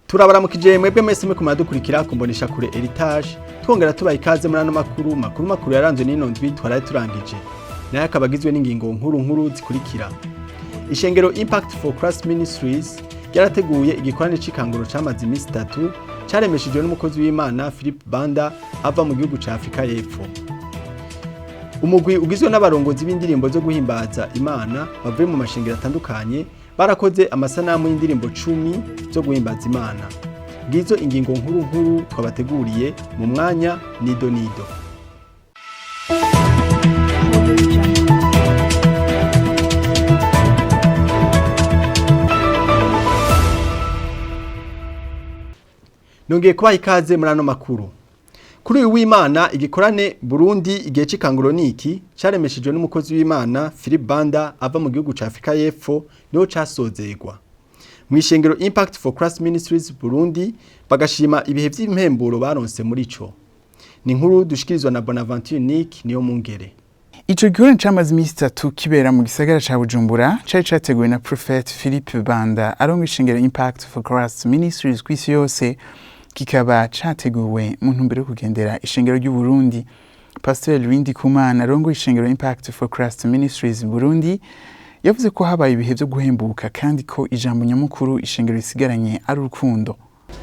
Turabaramukije mwebwe mwese mwe kumadukurikira kumbonesha kure Heritage, twongera tubaha ikaze muri ano makuru makuru makuru yaranzwe n'ino ndwi twaraye turangije, nayo akaba agizwe n'ingingo nkuru nkuru zikurikira. Ishengero Impact for Christ Ministries ryarateguye igikorane c'ikanguro camaze iminsi 3 caremeshejwe n'umukozi w'Imana Philip Banda ava mu gihugu ca Afrika y'Epfo. Umugwi ugizwe n'abarongozi b'indirimbo zo guhimbaza Imana bavuye mu mashengero atandukanye barakoze amasanamu y'indirimbo 10 zo guhimbaza Imana. Ngizo ingingo nkuru nkuru twabateguriye mu mwanya nido nido. Nongeye kubaha ikaze muri ano makuru. Kuri uyu w'Imana igikorane Burundi igihe c'ikanguro niki caremeshejwe n'umukozi w'Imana Philip Banda ava mu gihugu ca Afrika y'Epfo niho casozegwa. Mw'ishengero Impact for Christ Ministries Burundi bagashima ibihe vy'impemburo baronse muri ico. Ni inkuru dushikirizwa na Bonaventure Nick niyo mungere. Ico gikorane camaze imisi 3 kibera mu gisagara ca Bujumbura cari categuwe na Prophet Philip Banda arongoye ishengero Impact for Christ Ministries kw'isi yose, kikaba categuwe mu ntumbero yo kugendera ishengero ry'u Burundi. Pasteur Louis Ndikumana arongoye ishengero Impact for Christ Ministries Burundi yavuze ko habaye ibihe vyo guhembuka kandi ko ijambo nyamukuru ishengero risigaranye ari urukundo.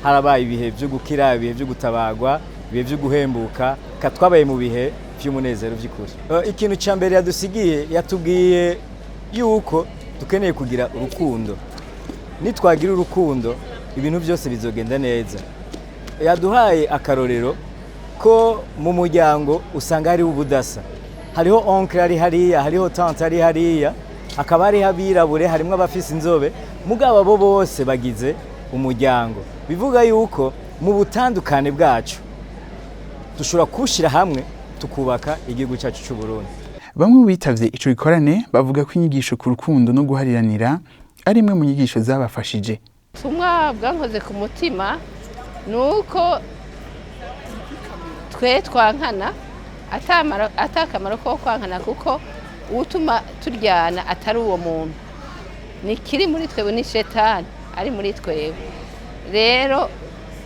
Harabaye ibihe vyo gukira, ibihe vyo gutabagwa, ibihe vyo guhembuka, katwabaye mu bihe vy'umunezero vy'ukuri. Ikintu ca mbere yadusigiye, yatubwiye yuko dukeneye kugira urukundo. Nitwagira urukundo ibintu byose bizogenda neza. Yaduhaye akarorero ko mu muryango usanga hariho ubudasa, hariho oncle ari hariya, hariho tante ari hariya, hakaba hariho abirabure, harimwo abafise inzobe, mugabo abo bose bagize umuryango. Bivuga yuko mu butandukane bwacu dushobora kuwushyira hamwe tukubaka igihugu cyacu cy'u Burundi. Bamwe mu bitavye ico gikorane bavuga ko inyigisho ku rukundo no guhariranira ari imwe mu nyigisho zabafashije. Ubutumwa bwankoze ku mutima nuko twe twankana atakamaro ko kwankana, kuko utuma turyana atari uwo muntu, ni kiri muri twebwe, ni shetani ari muri twebwe. Rero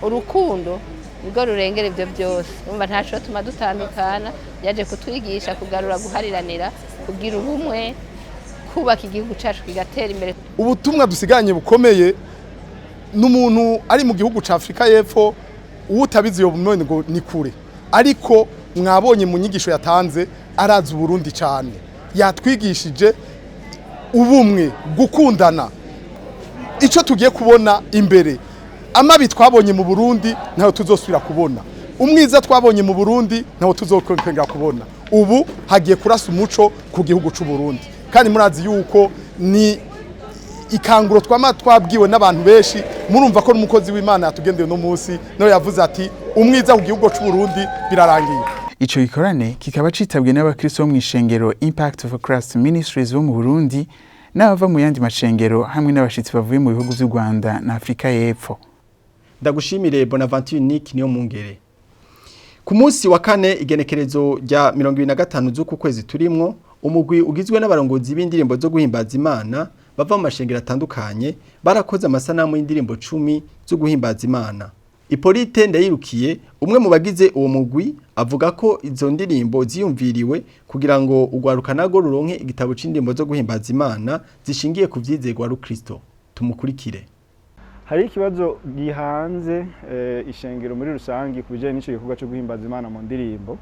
urukundo nirwo rurengera ibyo byose. Umva ntaco tuma dutandukana, yaje kutwigisha kugarura guhariranira, kugira ubumwe, kubaka igihugu cacu kigatera imbere. Ubutumwa dusiganye bukomeye n'umuntu ari mu gihugu ca Afrika y'Epfo utabizi yo none ngo ni kure, ariko mwabonye mu nyigisho yatanze arazi Burundi cyane, yatwigishije ubumwe, gukundana. Ico tugiye kubona imbere, amabi twabonye mu Burundi ntayo tuzosubira kubona, umwiza twabonye mu Burundi ntawo tuzokwengera kubona. Ubu hagiye kurasa umuco ku gihugu c'u Burundi, kandi murazi yuko ni ikanguro twama twabwiwe n'abantu benshi. Murumva ko n'umukozi w'Imana yatugendeye no munsi nawe yavuze ati umwiza ku gihugu c'u Burundi birarangiye. Ico gikorane kikaba citabwe n'abakristo bo mw'ishengero Impact for Christ Ministries bo mu Burundi n'abava mu yandi mashengero hamwe n'abashitsi bavuye mu bihugu vy'u Rwanda na Afrika y'Epfo. Ndagushimire Bonaventure Nick niyo mungere. Ku munsi wa kane igenekerezo rya 25 z'uku kwezi turimwo, umugwi ugizwe n'abarongozi b'indirimbo zo guhimbaza Imana bava mu mashengero atandukanye barakoze amasanamu y'indirimbo 10 zo guhimbaza Imana. Hippolyte Ndayirukiye, umwe mu bagize uwo mugwi, avuga ko izo ndirimbo ziyumviriwe kugira ngo ugwaruka nago ruronke igitabo c'indirimbo zo guhimbaza Imana zishingiye ku vyizerwa Rukristo. Tumukurikire. Hari ikibazo gihanze ishengero muri rusangi ku bijanye n'ico gikorwa cyo guhimbaza Imana mu ndirimbo.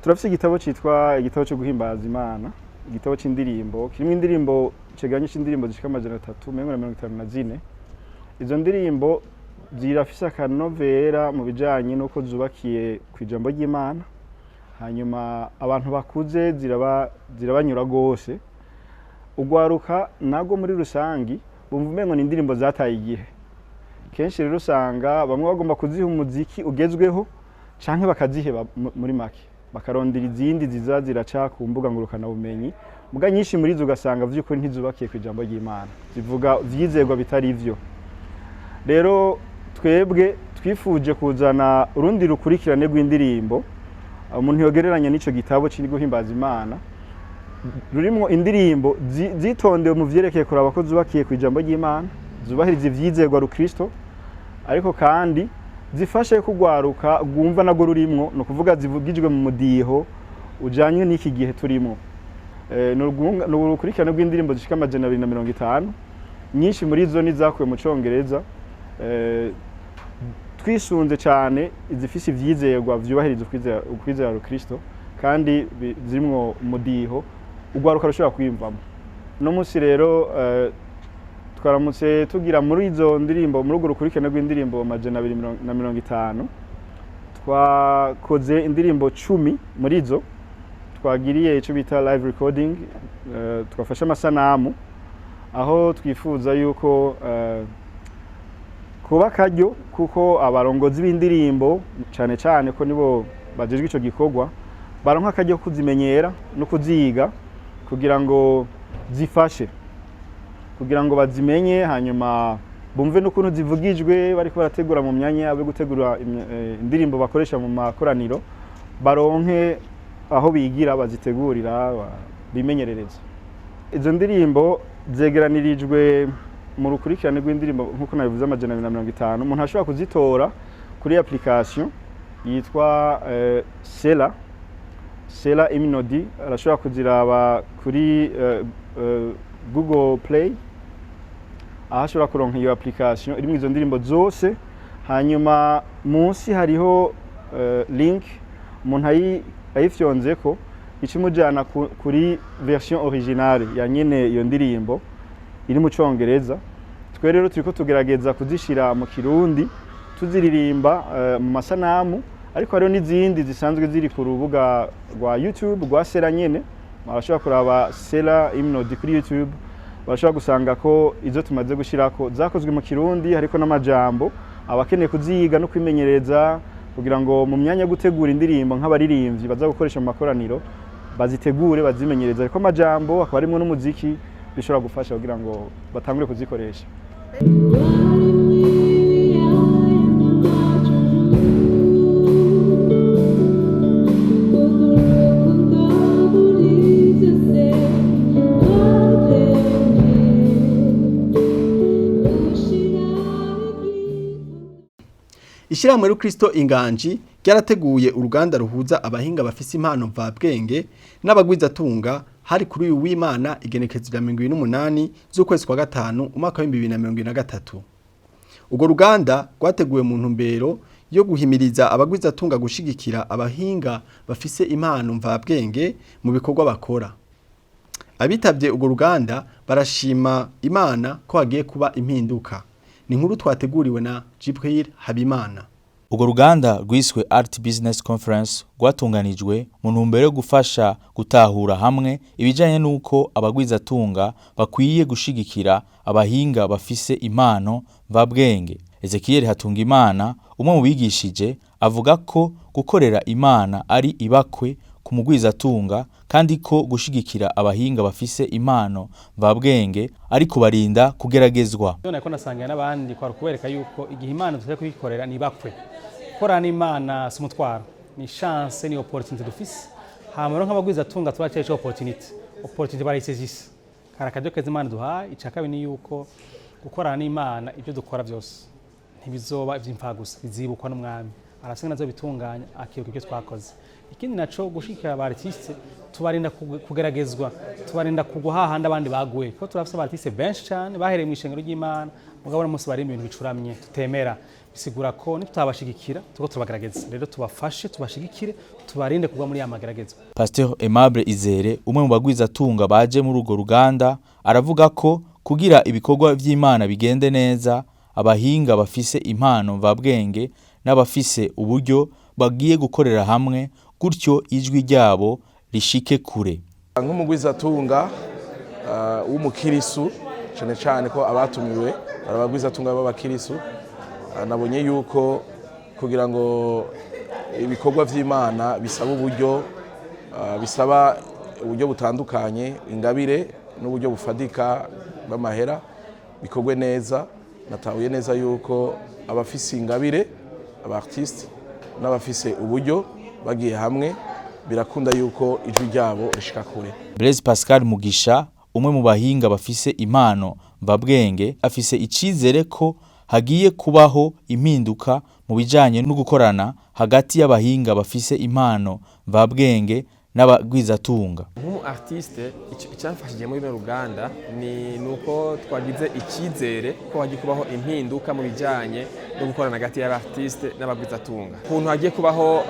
Turafise igitabo citwa igitabo cyo guhimbaza Imana, igitabo c'indirimbo kirimo indirimbo cegeranye c'indirimbo zishika 354. Izo ndirimbo zirafise akanovera mu bijanye n'uko zubakiye ku ijambo ry'Imana, hanyuma abantu bakuze zirabanyura gose. Ugwaruka nago muri rusangi bumva umengo ni indirimbo zataye igihe. Kenshi rero usanga bamwe bagomba kuziha umuziki ugezweho canke bakaziheba muri make, bakarondera izindi ziza ziraca ku mbuga ngurukana bumenyi. Muga nyinshi muri zo ugasanga vy'ukuri ntizubakiye ku ijambo ry'Imana, zivuga vyizerwa bitari ivyo. Rero twebwe twifuje kuzana urundi rukurikirane rw'indirimbo umuntu yogereranya n'ico gitabo cyo guhimbaza Imana, rurimwo indirimbo zitondewe mu vyerekeye kuraba ko zubakiye ku ijambo ry'Imana, zubahiriza ivyizerwa rukristo, ariko kandi zifashe kugwaruka rwumva narwo rurimwo, ni ukuvuga zivugijwe mu mudiho ujanye n'iki gihe turimwo. Ni urukurikirane rw'indirimbo zishika 250, nyinshi muri zo nizakuwe mu Congereza, twisunze cyane izifise ivyizerwa vyubahiriza ukwizera rukristo kandi zirimwo umudiho urwaruka rushobora kwiyumvamo. Uno munsi rero twaramutse tugira muri izo ndirimbo, muri urwo rukurikirane rw'indirimbo 250, twakoze indirimbo 10 muri zo twagiriye icyo bita live recording, twafashe amasanamu, aho twifuza yuko kuba akaryo kuko abarongozi b'indirimbo, cyane cyane ko nibo bajejwe ico gikorwa, baronka akaryo ko kuzimenyera no kuziga kugira ngo zifashe, kugira ngo bazimenye, hanyuma bumve n'ukuntu zivugijwe bariko barategura mu myanya yabo yo gutegura indirimbo bakoresha mu makoraniro, baronke aho bigira bazitegurira, bimenyerereza. Izo ndirimbo zegeranirijwe mu rukurikirane rw'indirimbo nk'uko nabivuze 250. Umuntu ashobora kuzitora kuri application yitwa Sela, Sela Hymnody. Arashobora kuziraba kuri Google Play, aho ashobora kuronka iyo application irimo izo ndirimbo zose. Hanyuma munsi hariho link, umuntu ayifyonzeko ica imujana kuri version originale ya nyene iyo ndirimbo iri mu Congereza. Twe rero turiko tugerageza kuzishira mu Kirundi, tuziririmba mu masanamu, ariko hariho n'izindi zisanzwe ziri ku rubuga rwa YouTube rwa Sela nyene. Barashobora kuraba Sela Hymnody kuri YouTube, barashobora gusanga ko izo tumaze gushirako zakozwe mu Kirundi, hariko n'amajambo abakeneye kuziga no kwimenyereza kugira ngo mu myanya yo gutegura indirimbo nk'abaririmbyi baza gukoresha mu makoraniro bazitegure bazimenyereza, ariko amajambo akaba arimwo n'umuziki bishobora gufasha kugira ngo batangure kuzikoresha. Ishyirahamwe Rukristo Inganji ryarateguye uruganda ruhuza abahinga bafise impano mvabwenge n'abagwizatunga. Hari kuri uyu w'Imana igenekerezo rya 28 z'ukwezi kwa gatanu umwaka wa 2023. Urwo ruganda rwateguwe mu ntumbero yo guhimiriza abagwizatunga gushigikira abahinga bafise impano mvabwenge mu bikorwa bakora. Abitabye urwo ruganda barashima Imana ko hagiye kuba impinduka. Ni inkuru twateguriwe na Jibril Habimana. Urwo ruganda rwiswe Art Business Conference rwatunganijwe mu ntumbero yo gufasha gutahura hamwe ibijanye n'uko abagwizatunga bakwiye gushigikira abahinga bafise impano mvabwenge. Ezekiel Hatungimana, umwe mu bigishije, avuga ko gukorera Imana ari ibakwe ku mugwizatunga, kandi ko gushigikira abahinga bafise impano mvabwenge ari kubarinda kugeragezwa. None ko nasangira n'abandi kwari kubereka yuko igihe Imana tugiye kuyikorera ni bakwe. Gukorana n'Imana si umutwaro, ni chance, ni opportunity dufise. Hama rero nk'abagwizatunga turacaye ico opportunity. Opportunity barayisezisa. Kari akaryo keza Imana duhaye. Ica kabiri ni yuko gukorana n'Imana ibyo dukora byose ntibizoba ivy'imfagusa, bizibukwa n'Umwami. Arasenga nazo bitunganya, akibuka ibyo twakoze. Ikindi naco, gushigikira aba artiste tubarinda kugeragezwa, tubarinda kugwa hahandi abandi baguye, kuko turafise aba artiste benshi cyane bahereye mu ishengero ry'Imana, mugabo uno munsi bari ibintu bicuramye tutemera. Bisigura ko nitutabashigikira tuko tubagerageza. Rero tubafashe, tubashigikire, tubarinde kugwa muri ya mageragezwa. Pasteur Aimable Izere, umwe mu bagwizatunga baje muri urwo ruganda, aravuga ko kugira ibikorwa vy'Imana bigende neza, abahinga bafise impano mvabwenge n'abafise uburyo bagiye gukorera hamwe, gutyo ijwi ryabo rishike kure. Nk'umugwizatunga w'umukirisu, cyane cyane ko abatumiwe ari abagwizatunga b'abakirisu, nabonye yuko kugira ngo ibikorwa vy'Imana bisaba uburyo, bisaba uburyo butandukanye, ingabire n'uburyo bufatika bw'amahera bikorwe neza. Natahuye neza yuko abafise ingabire, aba artiste, n'abafise uburyo bagiye hamwe, birakunda yuko ijwi ryabo rishika kure. Blaise Pascal Mugisha, umwe mu bahinga bafise impano mvabwenge afise icizere ko hagiye kubaho impinduka mu bijanye no gukorana hagati y'abahinga bafise impano mvabwenge n'abagwizatunga. Nk'umu artiste, icyamfashije muri runo ruganda ni nuko twagize icyizere ko hagiye kubaho impinduka mu bijyanye no gukorana hagati y'aba artiste n'abagwizatunga, ukuntu hagiye kubaho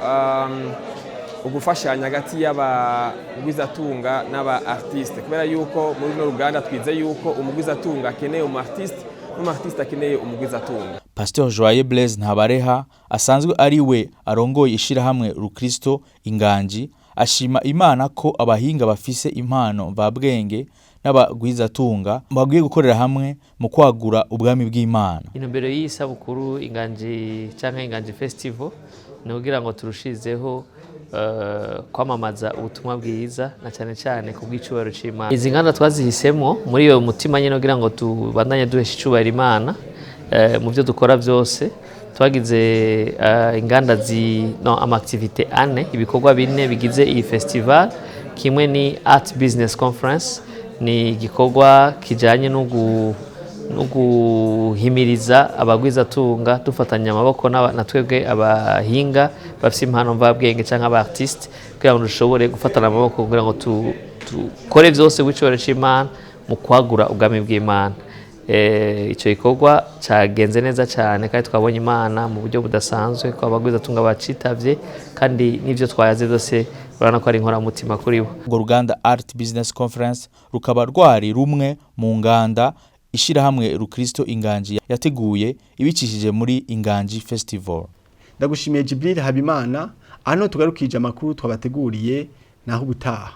ugufashanya hagati y'abagwizatunga n'aba artiste, kubera yuko muri runo ruganda twize yuko umugwizatunga akeneye umu artiste n'umu artiste akeneye umugwizatunga. Pasteur Joyeux Blaise Ntabareha, asanzwe ari we arongoye ishirahamwe Rukristo Inganji, ashima Imana ko abahinga bafise impano mvabwenge n'abagwizatunga bagiye gukorera hamwe mu kwagura ubwami bw'Imana. Intumbero y'iyi sabukuru Inganji cyangwa Inganji Festival ni ukugira ngo turushizeho kwamamaza ubutumwa bwiza, na cyane cyane ku bw'icubahiro c'Imana. Izi nganda twazihisemo muri iyo mutima nyine, kugira ngo tubandanye duhesha icubahiro Imana mu byo dukora byose. Twagize inganda zi no ama activité ane, ibikorwa bine bigize iyi festival. Kimwe ni Art Business Conference, ni igikorwa kijanye no guhimiriza abagwizatunga dufatanya amaboko na twebwe abahinga bafite impano mvabwenge cyangwa aba artiste, kugira ngo dushobore gufatana amaboko kugira ngo dukore byose w'icubahiro c'Imana mu kwagura ubwami bw'Imana. Icyo gikorwa cyagenze neza cyane kandi twabonye Imana mu buryo budasanzwe, ko abagwizatunga bacitavye, kandi n'ibyo twayaze byose urabona ko ari inkoramutima kuri bo. Urwo ruganda Art Business Conference rukaba rwari rumwe mu nganda ishirahamwe Rukristo Inganji yateguye ibicishije muri Inganji Festival. Ndagushimiye, Jibril Habimana. Hano tugarukije amakuru twabateguriye, naho ubutaha.